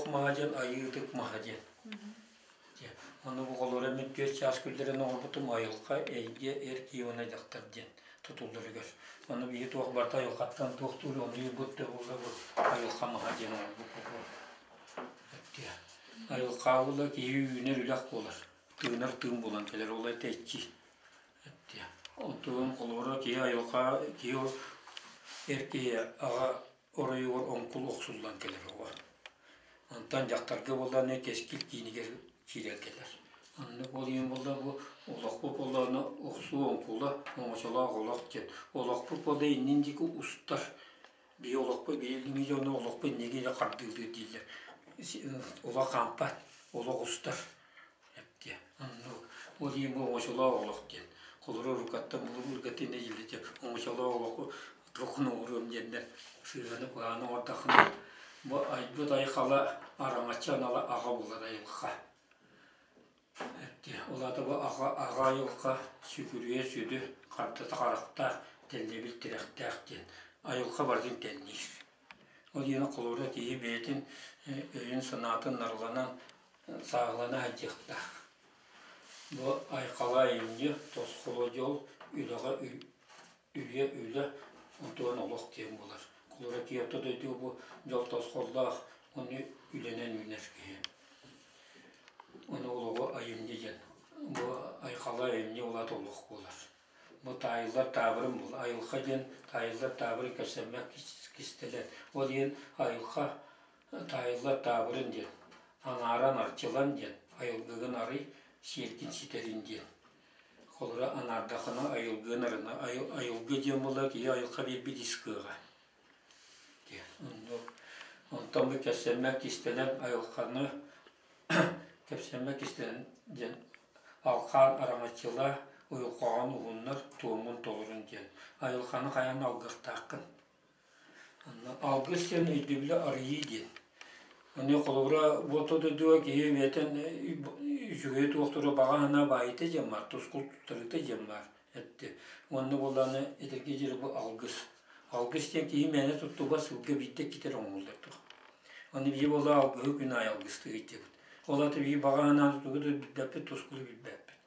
маһа диэн айыы ытык маһа диэн. Ону бу холоро мин түөрт чаас күллэрин оҥорбутум айылҕа, эйгэ, эр киһи уонна дьахтар диэн тутулларыгар. Ону биһи туох барыта айылҕаттан туохтуур ону бу буолла бу айылҕа маһа диэн оҥорбуппут. Айылҕа буолла киһи үүнэр үлэх буолар, тыынар тыын буолан кэлэр ол этэччи. Онтугун холобура киһи айылҕа киһи эр киһи аҕа оройугар оҥкул охсуллан кэлэр оҕо. Онтон дьахтарга буоллаҕына кэскил киинигэр киирэн кэлэр. Оннук ол иһин буолла бу олохпут буоллаҕына охсуу оҥкула, оҥочолоох олох диэн. Олохпут буолла иннин диэки устар. Биһи олохпут билиҥҥи дьону олохпут инники эрэ хардыылыыр дииллэр. Олох хаампат, олох устар. Диэн. Оннук. Ол иһин бу оҥочолоох олох диэн. Холоро уруккаттан булугургатын дииллэр оҥочолоох олоху туоххун оҥоруом диэннэр сыыһаны куһаҕаны оҥордоххуна бу айбыт айхала араҥаччы анала аҕа буолар айылҕа. Ол аата бу аҕа аҕа айылҕа сүгүрүйэ сүдү хардата харахтаах тэллэбил тирэхтээх диэн айылҕа барытын тэнниир. Ол иһин холобура киһи бэйэтин өйүн-санаатын нарыланан сааһылана сылдьыахтаах. Бу айхала айымньы, тосхоло дьол, үлэҕэ үйэ үлэ, онтон олох диэн буолар. Холобура киһи орто дойду бу дьол тосхоллоох, ону үлэнэн үүнэр киһи. Ону олоҕу айымньы диэн. Бу айхала айымньы ол аата олох буолар. Бу таайыллар таабырын буол. Айылҕа диэн таайыллар таабырын кэпсэммэт кистэлэҥ. Ол иһин айылҕа таайыллар таабырын диэн. Анааран арчылан диэн. Айылгыгын арый, сиэргин ситэрин диэн. Холобура анаардаххына айылгыгын арына. Айылгы диэн буолла киһи айылҕа биэрбит ис кыаҕа. Диэн. Онтон бу кэпсэммэт кистэлэҥ айылҕаны Кэпсэммэт кистэлэҥ диэн алхаан араҥаччылаа, уйулҕаҕын уһуннар, туомун толорун диэн. Айылҕаны хайаан алгыахтааххын. Онно алгыс диэн өйдөбүлэ арыйыы диэн. Ону холобура бу орто дойдуга киһи бэйэтин үчүгэйи туохтуура баҕа санаа баайыта диэн баар, тускул туттарыыта диэн баар этти. Уонна буоллаҕына этэргэ диэри бу алгыс. Алгыс диэн киһи мээнэ туттубат сылга биирдэ иккитэ эрэ оҥоһуллар туох. Аны биһи буолла алгыһы күн аайы алгыстыыр диэбит. Ол аата биһи баҕа санааны тугу да билбэппит, тускулу билбэппит.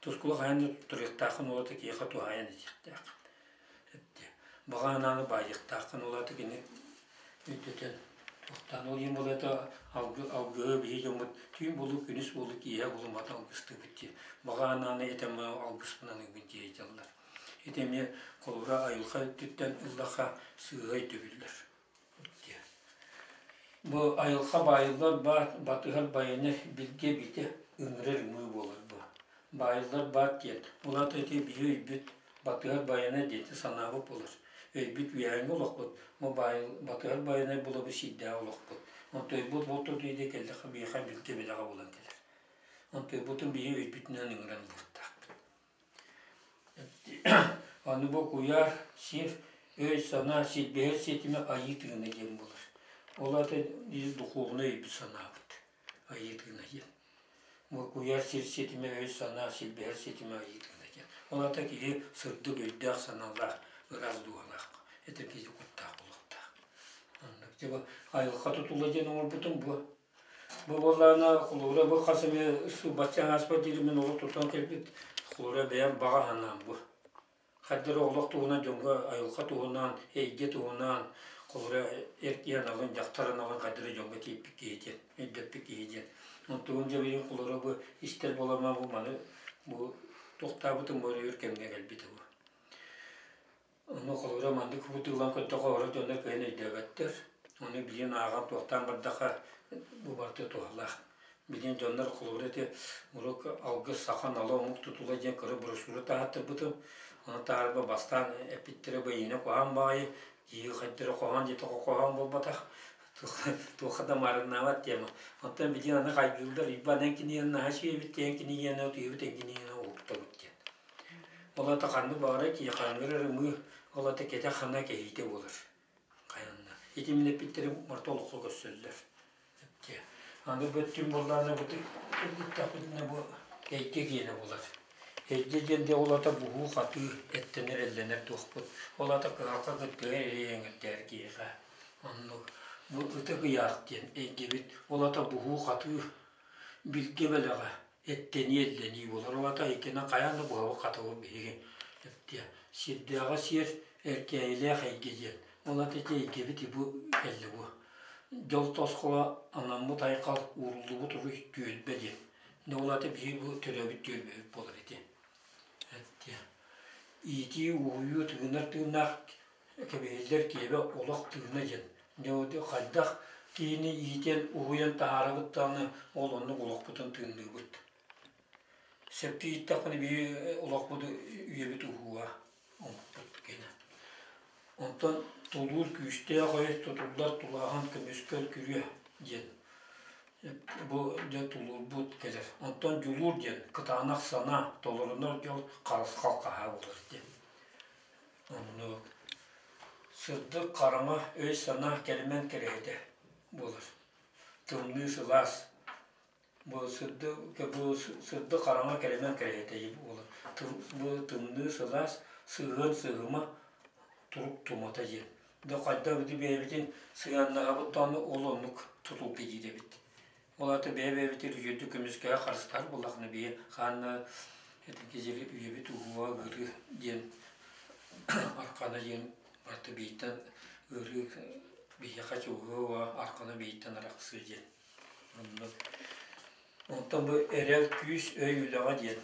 Тускулу хайаан да туттарыахтааххын, ол аата киһиэхэ туһаайан этиэхтээххин. Баҕа санааны баайыахтааххын, ол аата кини өйдөтөн туохтаан. Ол иһин буолла это алгыһы биһи дьоммут түүн буолуу, күнүс буолуу, киэһэ буолуу мата алгыстыыбыт дии. Баҕа санааны этэн алгыспын аныыбын дии дьаллар. Ити эмиэ холобура айылҕа өттүттэн ыллахха сыыһа өйдөбүллэр. Бу айылҕа баайыллар баат батыһар байанай билгэ битэ ыҥырар ымыы буолар бу. Баайыллар баат диэн, ол аата ити биһи өйбүт батыһар байанай диэти санаабыт буолар. Өйбүт үөһээҥҥи олохпут, бу батыһар байанай булабы сиирдээх олохпут. Онтон өйбүт ол тутуйда кэллэххэ биһиэхэ билгэ билэҕэ буолан кэлэр. Онтон өйбүтүн биһи өйбүтүнэн ыҥыран ылыахтаахпыт. Аны бу куйаар, сир, өй-санаа силбэһэр ситимэ айыы тыына диэн буолар. Ол аата биир духуобунай өйбүт санаабыт айыы тыына диэн. Бу куйаар сир ситимэ өй-санаа силбэһэр ситимэ айыы тыына диэн. Ол аата киһи сырдык өйдөөх-санаалаах, ыраас дууһалаах, этэр киһи куттаах буолуохтаах. Оннук. Дьэ бу айылҕа тутула диэн оҥорбутум бу. Бу буоллаҕына холобура бу хас эмэ бачча ааспат диэри мин олох тутан кэлбит холобура бэйэм баҕа санаам бу. Хайдах эрэ олох туһунан дьоҥҥо айылҕа туһунан, эйгэ туһунан холобура эр киһи аналын, дьахтар аналын хайдах эрэ дьоҥҥо тиийпит киһи диэн, өйдөппүт киһи диэн. Онтугум дьэ билигин холобура бу истэр буоламмын бу маны бу туохтаабытым бу өр кэмҥэ кэлбитэ бу. Ону холобура маннык кыбытыылаан көрдөххө олорор дьоннор кыайан өйдөөбөттөр. Ону билигин ааҕан туохтаан бардахха бу барыта туһалаах. Билигин дьоннор холобура ити уруок алгыс саха нала омук тутула диэн кыра брошюра таһааттарбытым. Ону таһаарба бастаан эппиттэрэ бэйиэнэ куһаҕан баҕайы, киһи хайдара хоһоон диэтэххэ хоһоон буолбатах. Туохха да маарыннаабат тема. Оттон билигин аны хайгыыллар, Уйбаан эн кинигэни наһаа үчүгэйбит диэн кинигэни утуйбут эн кинигэни уһуктабыт диэн. Ол аата ханнык баҕарар киһи хаҥҥыр ымыы, ол аата кэтэх хана кэһиитэ буолар. Хайанна. Ити мин эппиттэрим барыта олоххо көрсөллөр. Аны бу өттүн буоллаҕына бу ыттэхпитинэ бу эйгэ киэнэ буолар. Эйгэ диэн де ол аата буһуу-хатыы эттэнэр эллэнэр туохпут. Ол аата кыһалҕа кыттыһар эрэйэҥэрдээр киһиэхэ. Оннук. Бу ытык ыйаах диэн эйгэбит ол аата буһуу-хатыы билгэ бэлэҕэ эттэнии-эллэнии буолар. Ол аата эйгэнэн хайаан да буһабыт-хатабыт биһиги эптиэ. Сирдээҕи сиэр эркээйилээх эйгэ диэн. Ол аата ити эйгэбит бу кэллэ бу. Дьол тосхоло анаммыт айхал ууруллубут уруй түөлбэ диэн. Ол аата биһиги бу төрөөбүт түөлбэбит буолар ити. Эттиэ. Иитии, уһуйуу тыынар тыыннаах кэбиһиллэр киэбэ олох тыына диэн. Дьэ ол хайдах киһини иитэн, уһуйан таһаарабыт даҕаны ол оннук олохпутун тыынныыбыт. Сөпкө ииттэхпинэ биһи олохпут үйэбит уһууа омукпут киэнэ. Онтон тулуур күүстээх өй тутуллар тулааһын көмүскэл күрүө диэн бу дьэ тулуурбут кэлэр. Онтон дьулуур диэн кытаанах санаа, толорунар дьол харысхал хаһаа буолар диэн. Оннук сырдык хараҥа өй-санаа кэлимэн кэрэһитэ буолар. Тымныы сылаас бу сырдык бу сырдык хараҥа кэлимэн кэрэһитэ буолар. Бу тымныы сылаас сыһыан сыһыма турук тумата диэн. Дьэ хайдах ити бэйэбитин сыһыаннаһабыт даҕаны ол оннук тутулга киирэбит. Ол аата бэйэ-бэйэбитин үчүгэйдик көмүскэһэ харыстаһар буоллаххына биһи хаанна этикизили үйэбит уһуга ыарыы диэн аркана диэн барыта бииртэн ыарыы биһиэхэ чугаһыа аркана бииртэн арахсыы диэн. Оннук. Онтон бу эрэл күүс өй үлэҕэ диэн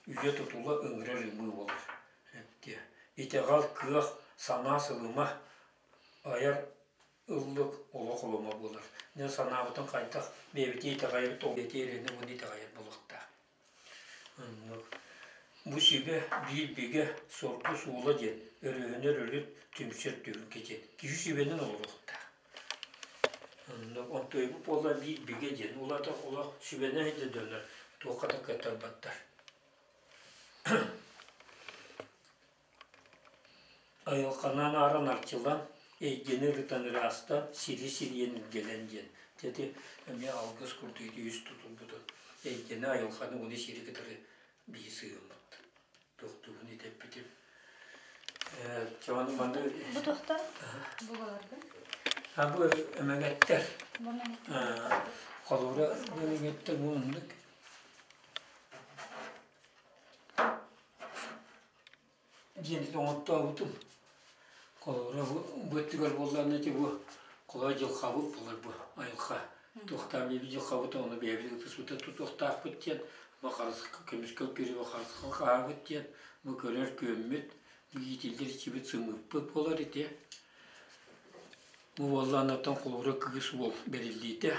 үйэ тутула ыҥырар ымыы буолар. Итэҕэл, кыах, санаа сылыма айар ыллык олох оломо буолар. Дьэ санаабытын хайдах бэйэбитин итэҕэйэбит, ол бэйэтэ эрэнэ уонна итэҕэйэр буолуохтаах. Оннук. Бу сүбэ биир бигэ соргу суула диэн өрүһүнэр өрүт түмсэр түһүлгэ диэн. Киһи сүбэнэн олоруохтаах. Оннук. Онтуойбут буолла биир бигэ диэн. Ол аата олох сүбэнэн сылдьар дьоннор туохха да кыаттарбаттар. Айылҕанан ааран арчылан, эйгэни ырытан ыраастаан, сири сирийэн илгэлэн диэн. Дьэ ити эмиэ алгыс курдук ити үс тутулбутун эйгэни, айылҕаны уонна сири кытары биир сыһыаммыт. Туохтуубун итэппитим. Чэ ону маны Бу туохтан? Бу баларгын? А бу эмэгэттэр. Бу эмэгэттэр. Холобура бу эмэгэттэр бу оннук Диэн оҥоттообутум. Холобура, бу өттүгэр буоллаҕына ити бу холобура дьылҕабыт буолар бу айылҕа. Туохтаах биэбит дьылҕабыт ону бэйэбит ытыспытын тутуохтаахпыт диэн, бу харыс көмүскэл күрүө харысхал хаһаабыт диэн, бу көрөр күөммүт, бу иитиллэр иччибит сымыыппыт буолар ити. Бу буоллаҕына оттон холобура кыыс уол бэриллиитэ,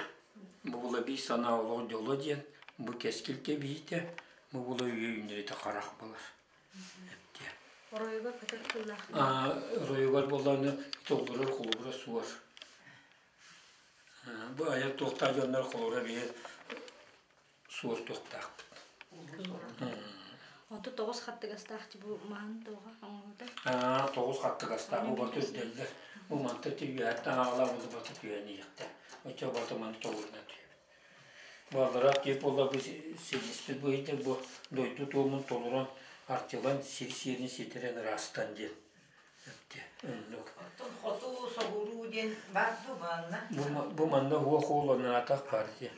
бу буола биир санаа олох дьоло диэн, бу кэскил кэбиһиитэ, бу буола үйэ үүннэритэ харах буолар. Оройугар көтөр кыллаах. Оройугар буоллаҕына толорор холобура суор. Бу айар туохтаах дьоннор холобура биһи суор туохтаахпыт. Ото тоҕус хаттыгастаах бу маһын тоҕо оҥоһута. Тоҕус хаттыгастаах бу барыта үрдэллэр. Бу манта үөһэттэн аҕалаах бу барыта түһэн иһиэхтэ. Оччо барыта маны толорунан түһэбит. Бааллара киэп буолла бу силиспит быһыйда бу дойду туомун толорон арчылан сир сиэрин ситэрэн ыраастан диэн оннук. Оттон хоту соҕуруу диэн баар дуу манна? Бу манна уох уоланаатах баар диэн.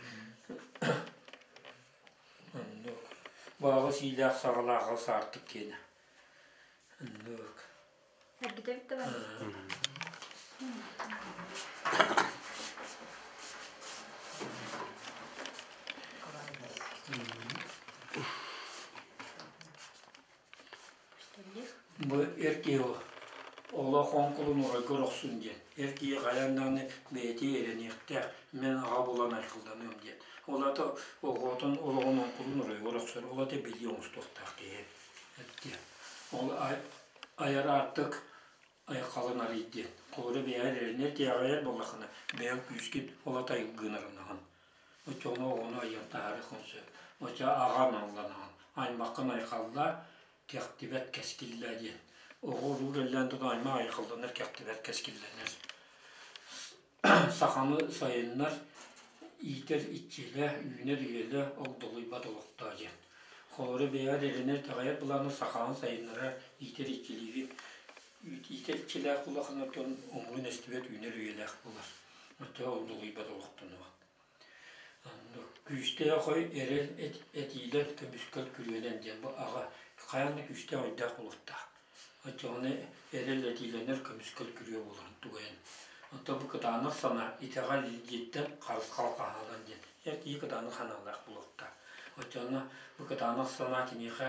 Оннук. Бааҕы сиилээх саҕалааҕы саартык киэнэ. Оннук. Эргитэбит да бар. Бу эр киһи олох оҥкулун оройгор охсун диэн. Эр киһи хайаан даҕаны бэйэтэ эрэниэхтээх, мин аҕа булан айхалланыам диэн. Ол аата оҕотун олоҕун оҥкулун оройугар охсор, ол аата билии оҥостуохтаах киһи. Ол айар аартык айхалын арый диэн. Холобура бэйэҕэр эрэнэр тиэҕэйэр буоллаххына, бэйэҥ күүскүн ол ата айылгынаранаҕын. Оччоҕуна оҕону айан таһаарыаххын сөп. Оччо аҕа аналланаҕын. Аймаххын айхаллаа, кэхтибэт кэскиллээ диэн. Оҕо уруу кэллээн тутан аймах айхалланар, кэхтибэт кэскиллэнэр. Саханы сайыннар, иитэр иччилэ, үүнэр үйэлэ огдолуйбат олохтоо диэн. Холобура бэйэҕэр эрэнэр итэҕэйэр былааны сахаҕын сайыннарар, иитэр иччилиигин иитэр иччилээх улахан оттон омугун эстибэт үүнэр үйэлээх буолар. Оччоҕо улугуйбат олохтонуо. Күүстээх ой эрэл этиилэр көмүскэл күрүөлэн диэн бу аҕа хайаан да күүстээх өйдөөх буолуохтаах. Оччоҕуна эрэл этиилэнэр көмүскэл күрүө буоларын тугайан. Оттон бу кытаанах санаа итэҕэл илдьиттэн харысхал хаһаанан диэн эр киһи кытаанах санаалаах буолуохтаах. Оччоҕуна бу кытаанах санаа киниэхэ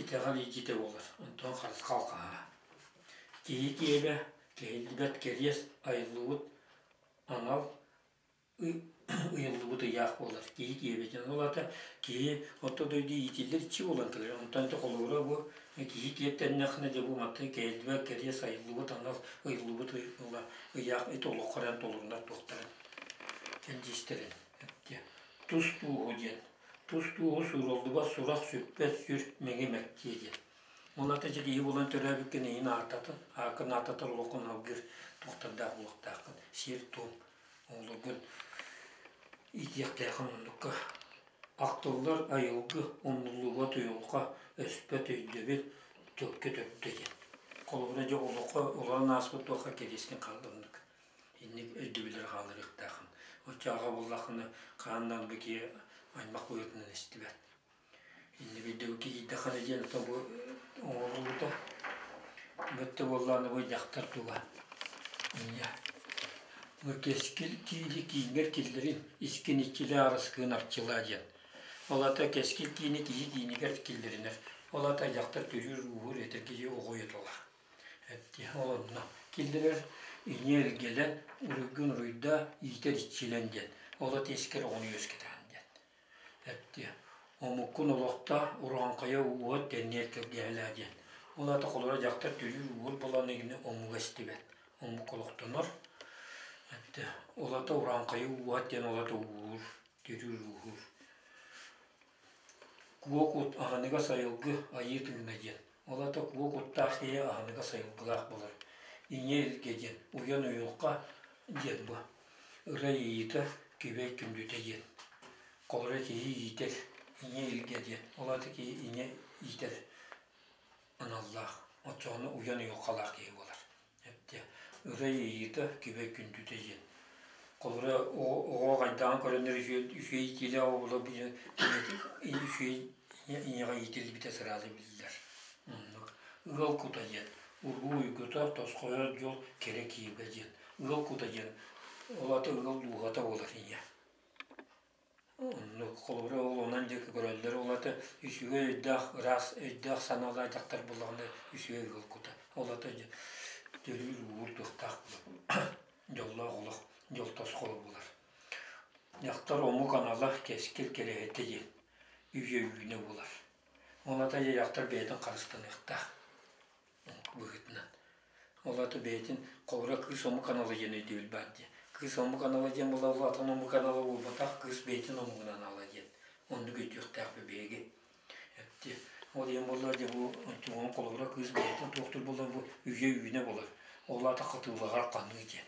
итэҕэл илдьитэ буолар. Онтон харысхал хаһаа. Киһи киэбэ кэһиллибэт кэриэс айыллыбыт анал ыйыллыбыт ыйаах буолар. Киһи киэбитин. Ол аата киһи орто дойду иитиллэр иччи буолан кэлэр. Онтон ити холобура бу киһи киэптэннэххинэ дьэ бу мантан кэһиллибэт кэриэс айыллыбыт анал ыйыллыбыт ыйаах ити олоххо эрэн толорунар туохтарын кэлдьиистэрин тус тууһу диэн тус тууһу суураллыбат сурах сүппэт сүр мэҥэ мэктиэ диэн Ол ата дьэ киһи буолан төрөөбүккүн эйин ааттатын, ааккын ааттатар олоххун алгыыр туохтардаах буолуохтааххын, сиэр-туом оҕолоргун иитиэхтээххин оннукка. Ахтыллар айылгы, умнуллубат уйулҕа, өспөт өйдөбүл, төлкө төрдө диэн. Холобура дьэ олоххо олорон ааспыт туохха кэриэскин хаалла оннук. Инник өйдөбүллэри хаалларыахтааххын. Оччоҕо буоллаххына хааннаан бу киһи аймах быһыытынан эстибэт. Иннибит киирдэххинэ диэн тобу оҥоһуллубута. Бөттө буоллаҕына бу дьахтар туга. Инньэ. Бу кэскил киили кииҥҥэр киллэрин, искин иччилээ арыскыын арчылаа диэн. Ол аата кэскил киини киһи киинигэр киллэринэр. Ол аата дьахтар төрүүр-ууһуур этэр киһи оҕо уйаталар. Ол онно киллэрэр ийэ илгэлэн, уруйгун уруйдаа, иитэр иччилэн диэн. Ол аата искэр оҕону үөскэтэҕин диэн. Эттиэ, омуккун олохто урааҥхайа ууһат дэнниэр кэргэһэлээ диэн. Ол аата холоро дьахтар төрүүр уур буолан игини омуга истибэт. Омук олохтонор. Эттэ, ол аата урааҥхайы ууһат диэн ол аата уур, төрүүр ууһуур. Куо кут аһыныгас айылгы айыы тыына диэн. Ол аата куо куттаах киһи аһыныгас айылгылаах буолар. Ийэ илгэ диэн, уйан уйулҕа диэн бу. Ырай иитэ, күбэй күндүтэ диэн. Холоро киһи иитэр, ийэ илгэ диэн. Ол аата киһи ийэ иитэр аналлаах. Оччоҕуна уйан уйулҕалаах киһи буолар. Эптиэ. Ырай иитэ, күбэй күндүтэ диэн. Холобура оҕо хайдаҕын көрөннөр үчүгэй иитиилээх оҕолор үчүгэй ийэҕэ иитиллибитэ сразу биллэр. Оннук. Ыал кута диэн. Уруу уйгута, тосхойор дьол кэрэ киирбэ диэн. Ыал кута диэн ол аата ыал дууһата буолар ийэ. Оннук холобура ол онон диэки көрөллөр ол аата үчүгэй өйдөөх ыраас өйдөөх санаалаах дьахтар буоллаҕына үчүгэй ыал кута. Ол аата төрүүр уур туохтаах дьоллоох олох дьол тосхоло буолар. Дьахтар омук анала кэскил кэрэһитэ диэн үйэ үүнэ буолар. Ол аата дьахтар бэйэтин харыстаныахтаах быһыытынан. Ол аата бэйэтин холобура кыыс омук анала диэн өйдөбүл баар дии. Кыыс омук анала диэн буолла атын омук анала буолбатах, кыыс бэйэтин омугун анала диэн. Оннук өйдүөхтээхпит биһиги. Эптиэ. Ол диэн буолла дьэ бу онтугун холобура кыыс бэйэтин туохтуур буолла бу үйэ үүнэ буолар. Ол аата хатыылаһар ханыы диэн.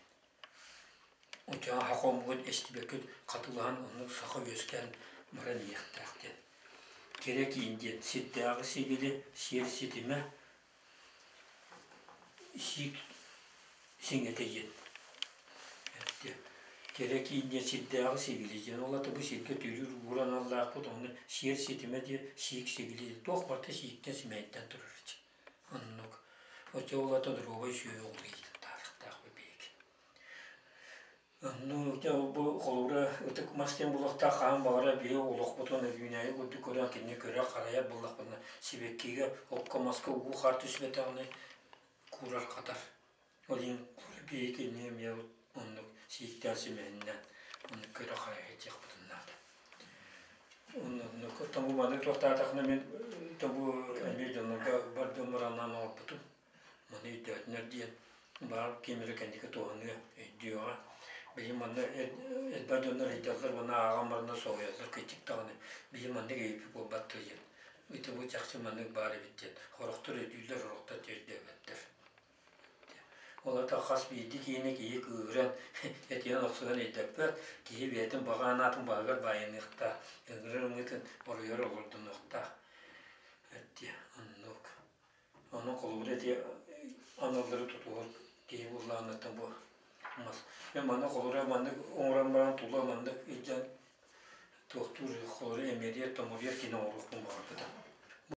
Оччоҕо саха омугун эстибэккит хатылаһан оннук саха үөскээн баран иһиэхтээх диэн. Кэрэ киин диэн сирдээҕи сибили сиэр ситимэ сиик сиҥэтэ диэн. Кэрэ киин диэн сирдээҕи сибили диэн. Ол аата бу сиргэ төрүүр уур аналлаахпыт онно сиэр ситимэ диэн сиик сибили туох барыта сииктэн симээттэн турар Оннук. Оччо ол аата доруобай сүөһү оҕолор таарыктаах биһиги. Ну, бу холобура ытык мас диэн буолуохтаах хаһан баҕарар биһиги олохпутун үүнээйи курдук көрөн кинини көрө харайар буоллахпытына сибэккигэ окко маска уу хаар түспэтэҕинэ куурар хатар. Ол иһин биһиги кинини эмиэ оннук сииктээн симэһиннээн оннук көрө харайа сылдьыахпытын наада. Оннук оттон бу маннык туохтаатахына мин тобу эмиэ дьоннорго бар дьоммор анаан оҥорбутум. Маны өйдөөтүнэр диэн баар ким эрэ кэнники туһаныа, өйдүөҕэ. Билигин манна элбэх дьоннор ыйыталлар уонна ааҕан баранна соһуйаллар кырдьык даҕаны биһи маннык өйбүт буолбат дуо диэн. Ити бу чахчы маннык баар эбит диэн. Сорохтор өйдүүллэр, сорохтор өйдөөбөттөр. Ол аата хас биирдии киһини киһи кыыһыран, этиһэн охсуһан өйдөппөт, киһи бэйэтин баҕа анаатын баһыгар баайыныахтаах, ыҥырар ымыытын оруйар олордунуохтаах. Эттиэ, оннук. Онон холобура ити аналлары тутуһар киһи буоллаҕыттан бу. Мас. Мен манна холура маннык оҥорон баран тула маннык илдьэн туохтуур холура эмиэрийэр томуруйар кини оҥоруохпун баҕарбытым.